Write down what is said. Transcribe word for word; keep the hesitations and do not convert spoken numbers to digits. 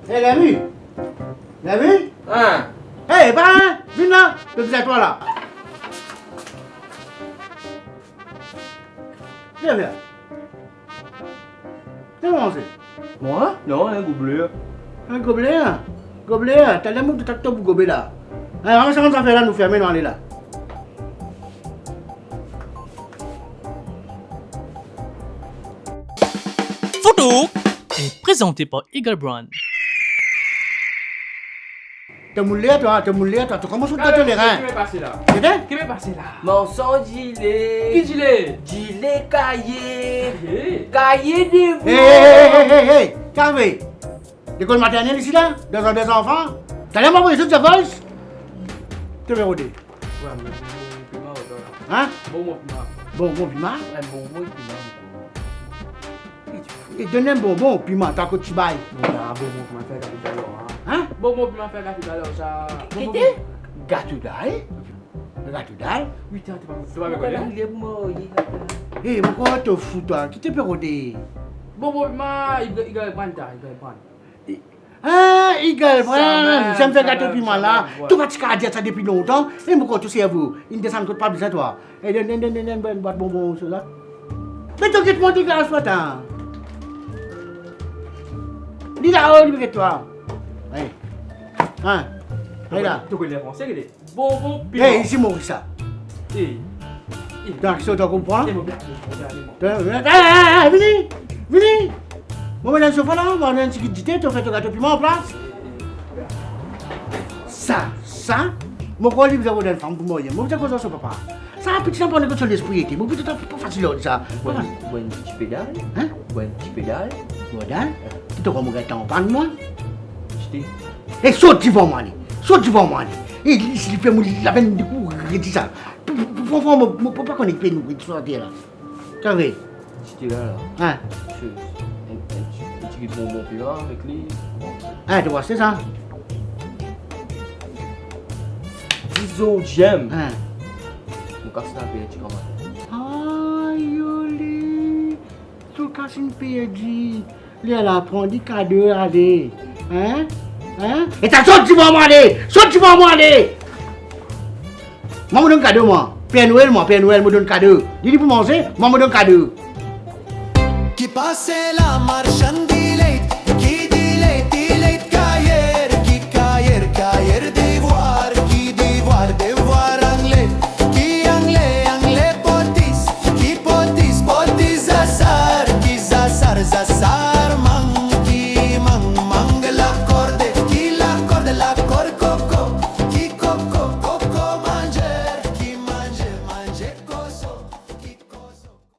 Hey, Lemi! Lemi! Hein? Hey, pa, hein? Vinn la! Mo bizin twa la. Vinn, vinn. Ki to manze? Mwa? Non, enn goble. Enn goble, hein? Goble, hein? Taler mo pou to gobe la. Hein, ramas sa zafer la, nou ferme, nou ale la. Foto est présenté par Eagle Brand. To moule twa, to moule twa, to koumans ou to lerin. Ki pe pase la? Ki pe? Ki pe pase la? Mo san zile. Ki zile? Zile kaye. Kaye? Kaye de... Hey, hey, hey, hey, hey, hey, kalme. Lekol maternel isi la, dan zardin zanfan. Taler mo avoy zot, zot avoy. To pe rode. Wi, me bonbon piman, wi, la. Hein? Bonbon piman. Bonbon piman? Wi, bonbon piman. E donn enn bonbon piman, ta kot ti bay. Non, sa bonbon piman fer gato dalor, hein? Hein? Bonbon piman fer gato dalor, sa. Ki, ki, bonbon ki? Gato dal? Gato dal? Wi, ta, to pa, to pa... Mo konn arive pou mo, li, gato. E, mo krwar to fou, twa. Ki to pe rode? Bonbon piman, Eagle, Eagle Brand, ta, Eagle Brand. Ah, Eagle Brand, sa mem, sa mem, sa mem, wi. Zot pa ti kapav dir sa depi lontan, e mo konn to servo, inn desann kot pa bizin twa. E donn, donn, donn, donn, donn, bwat bonbon, sa la. Me to get mwa degaz, twa, ta. Li la, oh, li get twa. Hey. Hein? Hey, la. To konn ler franse, gete. Bonbon piman. Hey, isi Moris sa. Eh. Eh. Donk, si to konpran. Eh, mo bien, mo bien, mo bien. Eh, eh, eh, vini, vini. Mo met enn sofa la, mo met enn tigit dite, to fer to gato piman an plas. Sa, sa, mo krwar li bizin rod enn fam pou marye. Mo bizin koz ar so papa. Sa piti la pa kone kot so lespri ete. Mo pou to pa fasil ar li sa. Bwar enn, bwar enn ti pe dal. Hein? Bwar enn ti pe dal. Bwar dal? Ki to krwar mo gagn tan anpann mwa? Ti te E sort divan mwa ale. Sort divan mwa ale. E li, li fer mo lapenn dekour redi sa. Pou, pou, pou, pou, mo, mo, mo pa kone ki pe nou redi sa ater la. Kare. Ti la la. Hein? Se, enn, enn ti, enn ti bonbon piman avek li. Hein, to aste sa? Dizon diem. Hein? Mo kas la perdi kanmem. Ayo li. To kas inn perdi. Li al pran li kado ale. Hein? Hein? E ta sort divan mwa ale! Sort divan mwa ale! Mwa, mo donn kado, mwa. Père Noël, mwa, Père Noël, mo donn kado. Li, li pou manze, mwa, mo donn kado. Ki pase la, marsann